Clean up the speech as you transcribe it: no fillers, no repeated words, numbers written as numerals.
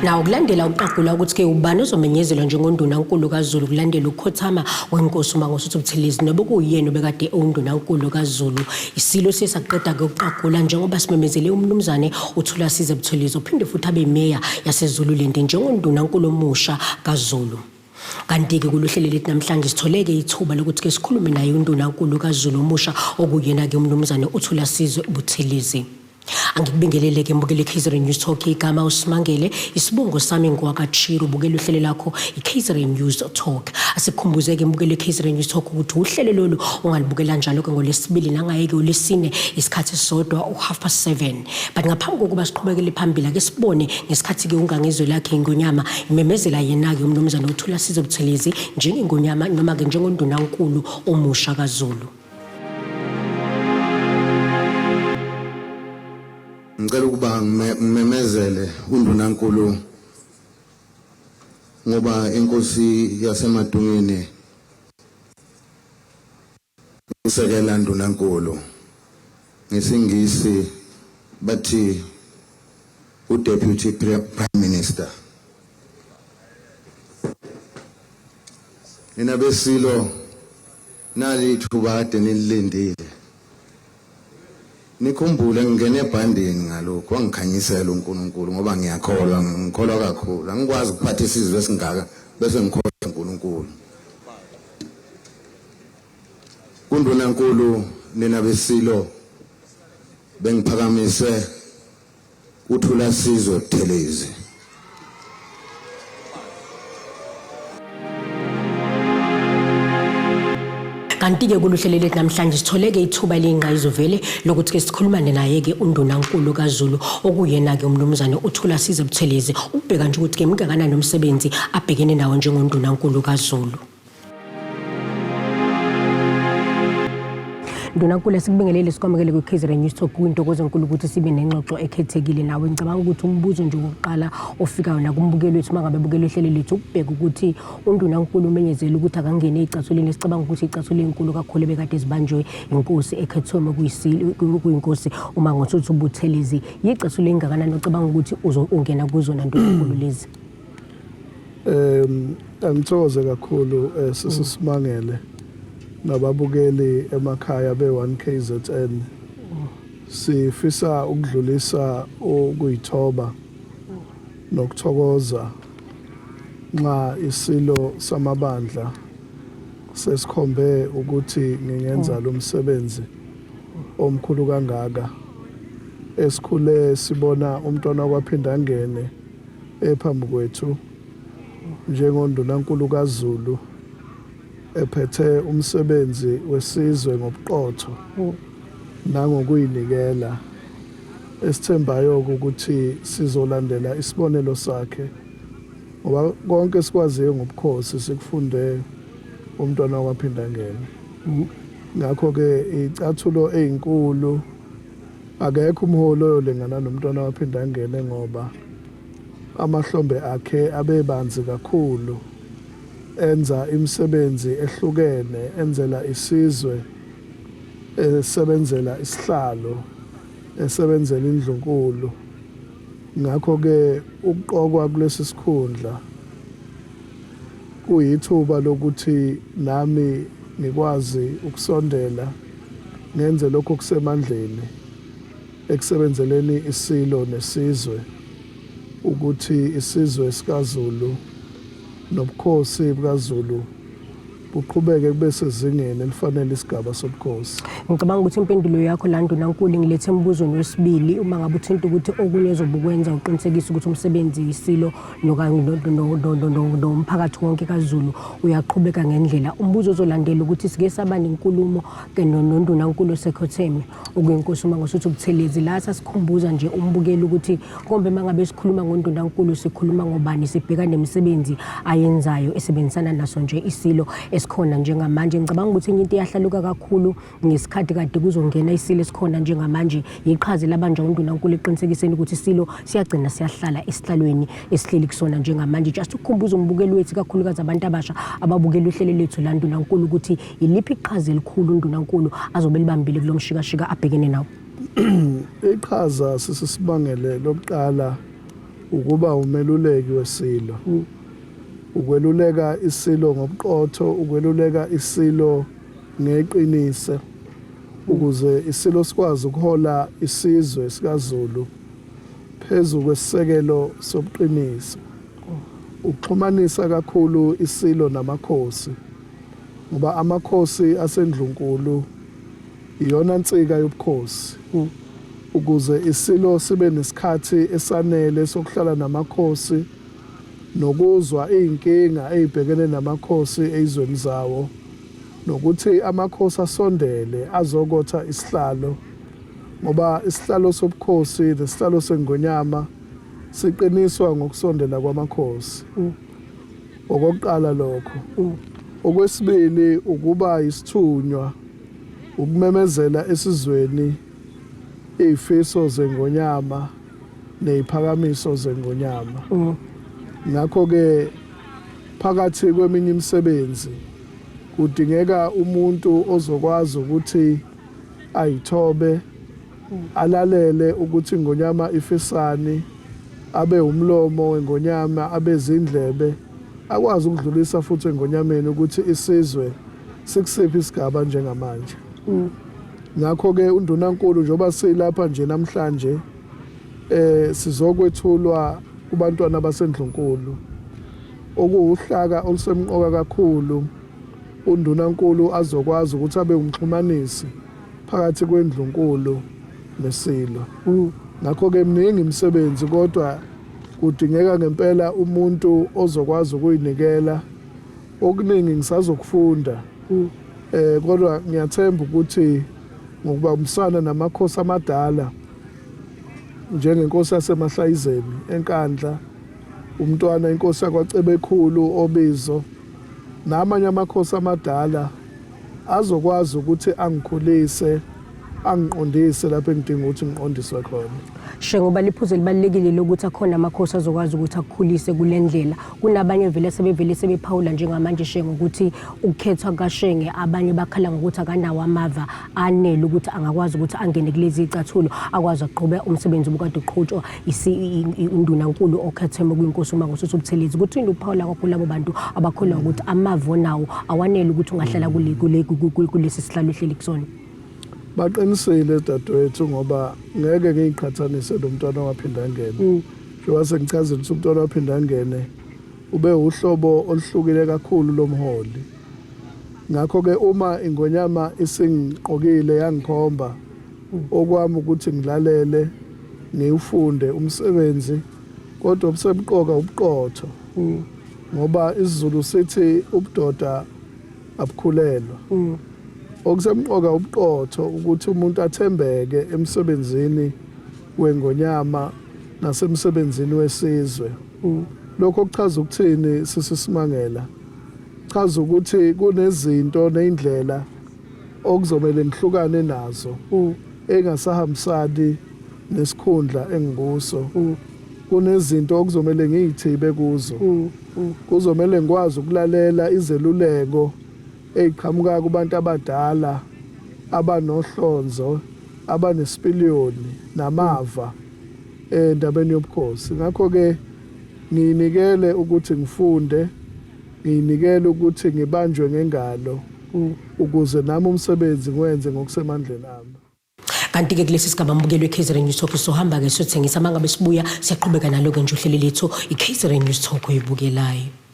Nawo kulandela ukuqagula ukuthi-ke ubani ozomenyezelwa njengondunankulu kaZulu kulandela ukukhothama kwenkosi uMangosuthu Buthelezi nobe kuyena obekade ewundunankulu kaZulu. Isilo siye saqeda-ke ukuqagula njengoba simemezele umnumzane uThulasizwe Buthelezi ophinde futhi abe imeya yaseZululand njengondunankulu omusha kaZulu. Kanti-ke kuluhlelo lethu namhlanje sitholeke ithuba lokuthi-ke sikhulume naye undunankulu kaZulu omusha okuyena-ke umnumzane uThulasizwe Buthelezi. Angikubingelele-ke mbukeli KZN News Talk, igama uSimangele, isibongo sami ngowakaChiro. Bukela uhlelo lakho i-KZN News Talk. Asikukhumbuzeke mbukeli KZN News Talk ukuthi uhlelo lolu ungalibukela njalo-ke ngolwesibili nangayeke olwesine isikhathi esisodwa u-7:30. But ngaphambi kokuba siqhubekele phambili ake sibone ngesikhathi-ke uNgangezwe lakhe iNgonyama imemezela yena-ke umnumzane uThulasizwe Buthelezi njengeNgonyama noma-ke njengondunankulu omusha kaZulu. Ngicela ukuba ngimemezele undunankulu ngoba inkosi yaseMadungeni usekela ndunankulu, ngesingisi bathi uDeputy Prime Minister. Nina besilo, nali ithuba kade nililindile. Nikhumbule ngingene ebhandeni ngalokhu, wangikhanyisela uNkulunkulu ngoba ngiyakholwa, ngikholwa kakhulu. Angikwazi ukuphatha isizwe esingaka bese ngikholwa uNkulunkulu. Kundunankulu, nina besilo, bengiphakamise uThulasizwe Buthelezi. Kanti-ke kuluhlelo lethu namhlanje sitholeke ithuba eliyingqayizivele lokuthi-ke sikhulumane naye-ke undunankulu kaZulu okuyena-ke umnumzane uThulasizwe Buthelezi ukubheka nje ukuthi-ke mngakanani umsebenzi abhekene nawo njengondunankulu kaZulu. Ndunankulu, asikubingelele sikwamukele kwi-KZN News Talk. Kuyintokozo enkulu ukuthi sibe nengxoxo ekhethekile nawe. Ngicabanga ukuthi umbuzo nje wokuqala ofikayo nakumbukeli wethu uma ngabe bukela uhlelo lethu ukubheka ukuthi undunankulu umenyezela ukuthi akangene ey'cathulweni esicabanga ukuthi iy'cathulo ey'nkulu kakhulu ebekade zibanjwe inkosi ekhethwe kuyinkosi uMangosuthu Buthelezi. Yicathulo engakanani ocabanga ukuthi ungena kuzona, ndunankulu, lezi? Angithokoze kakhulu, sisisimangele nababukeli emakhaya be-1 KZN. Sifisa ukudlulisa ukuyithoba nokuthokoza nxa isilo samabandla sesikhombe ukuthi ngingenza lo msebenzi omkhulu kangaka. Esikhule sibona umntwana kwaPhindangene ephambi kwethu njengondunankulu kaZulu ephethe umsebenzi wesizwe ngobuqotho nangokuyinikela, esithembayo ukuthi sizolandela isibonelo sakhe ngoba konke esikwaziyo ngobukhosi sikufunde umntwana wakwaPhindangene. Ngakho-ke icathulo ezinkulu, akekho umholi oyolingana nomntwana waPhindangene ngoba amahlombe akhe abebanzi kakhulu, enza imisebenzi ehlukene enzela isizwe, esebenzela isihlalo, esebenzela indlunkulu. Ngakho-ke ukuqokwa kulesi sikhundla kuyithuba lokuthi nami ngikwazi ukusondela ngenze lokho okusemandleni ekusebenzeleni isilo nesizwe, ukuthi isizwe sikaZulu nobukhosi bukaZulu buqhubeke kube sezingeni elifanele isigaba sobukhosi. Ngicabanga ukuthi impendulo yakho la, Ndunankulu, ngilethe embuzweni wesibili uma ngabe uthinta ukuthi okunye ozobukwenza uqinisekisa ukuthi umsebenzi isilo nomphakathi wonke kaZulu uyaqhubeka ngendlela. Umbuzo ozolandela ukuthi sike saba nenkulumo ke nondunankulu osekhotheme okuyinkosi uMangosuthu Buthelezi, la sasikhumbuza nje umbukeli ukuthi kombe uma ngabe sikhuluma ngondunankulu sikhuluma ngobani, sibheka nemisebenzi ayenzayo esebenzisana naso nje isilo esikhona njengamanje. Ngicabanga ukuthi enye into eyahlaluka kakhulu ngesikhathi kade kuzongena isilo esikhona njengamanje yiqhaza labanjwa undunankulu eqinisekiseni ukuthi isilo siyagcina siyahlala esihlalweni esihleli kusona njengamanje. Just ukukhumbuza umbukeli wethu, kakhulukazi abantu abasha ababukela uhlelo lethu la, ndunankulu, ukuthi iliphi iqhaza elikhulu undunankulu azobe libambile kulo mshikashika abhekene nawo? Iqhaza, sisisibangele, lokuqala Ukuba umeluleki wesilo. Ukweluleka isilo ngobuqotho, ukweluleka isilo ngeqinise ukuze isilo sikwazi ukuhola isizwe sikaZulu phezu kwesisekelo sobuqiniso. Ukuxhumanisa kakhulu isilo namakhosi ngoba amakhosi asendlunkulu iyona nsika yobukhosi. Ukuze isilo sibe nesikhathi esanele sokuhlala namakhosi nokuzwa izinkinga ezibhekene namakhosi ezizweni zawo nokuthi amakhosi asondele azokotha isihlalo ngoba isihlalo sobukhosi nesihlalo sengonyama siqiniswa ngokusondela kwamakhosi. Okokuqala lokho. Okwesibili ukuba isithunywa ukumemezela esizweni izifiso zengonyama neziphakamiso zengonyama. Ngakho ke phakathi kweminye imisebenzi kudingeka umuntu ozokwazi ukuthi ayithobe alalele ukuthi ingonyama ifisani abe umlomo wengonyama abe zindlebe akwazi ukudlulisa futhi engonyameni ukuthi isizwe sikusiphi isigaba njengamanje. Ngakho-ke undunankulu njengoba silapha nje namhlanje sizokwethulwa kubantwana basendlunkulu okuwuhlaka olusemqoka kakhulu undunankulu azokwazi ukuthi abe umxhumanisi phakathi kwendlunkulu nesilo. Ngakho-ke mningi imisebenzi kodwa kudingeka ngempela umuntu ozokwazi ukuyinikela. Okuningi ngisazokufunda kodwa ngiyathemba ukuthi ngokubambisana namakhosi amadala njengenkosi yaseMahlayizeni eNkandla, umntwana inkosi yakwaCebekhulu oBizo namanye amakhosi amadala azokwazi ukuthi angikhulise angiqondise lapho engidinga ukuthi ngiqondiswe khona. She ngoba liphuzu elibalulekile lokuthi akhona amakhosi azokwazi ukuthi akukhulise kule ndlela. Kunabanye vele sebevele sebephawula njengamanje Shenge ukuthi ukukhethwa kukaShenge abanye bakhala ngokuthi akanawo amava anele ukuthi angakwazi ukuthi angene kulezi zicathulo akwazi ukuqhubeka umsebenzi obukade uqhutshwa undunankulu okhethwe kuyinkosi uMangosuthu Buthelezi. Kuthini ukuphawula kwakho kulabo bantu abakholwa ukuthi amava onawo awanele ukuthi ungahlala kulesi sihlalo ohleli kusona? Baqinisile dadewethu ngoba ngeke ngiyiqhathanise nomntwana waphinda angene. Njengoba sengichazile ukuthi umntwana waphinda angene ube uhlobo oluhlukile kakhulu lomholi. Ngakho-ke uma ingonyama isingiqokile yangikhomba okwami ukuthi ngilalele ngiwufunde umsebenzi kodwa obusemqoka ubuqotho ngoba isiZulu sithi ubudoda abukhulelwa. Okusemqoka ubuqotho ukuthi umuntu athembeke emsebenzini wengonyama nasemsebenzini wesizwe. Lokho kuchaza ukuthini sisisimangela? Chaza ukuthi kunezinto nezindlela okuzomele ngihlukane nazo engasahambisani nesikhundla engikuso. Kunezinto okuzomele ngiyithibe kuzo. Kuzomele ngikwazi ukulalela izeluleko eziqhamuka kubantu abadala abanohlonzo abanesipiliyoni namava endabeni yobukhosi. Ngakho-ke ngiyinikele ukuthi ngifunde, ngiyinikele ukuthi ngibanjwe ngengalo ukuze nami umsebenzi ngiwenze ngokusemandleni ami. Kanti-ke kulesi sigaba mbukelo i-KZN News Talk sohamba-ke siyothengisa uma ngabe sibuya siyaqhubeka nalo-ke nje uhlelo lethu i-KZN News Talk oyibukelayo.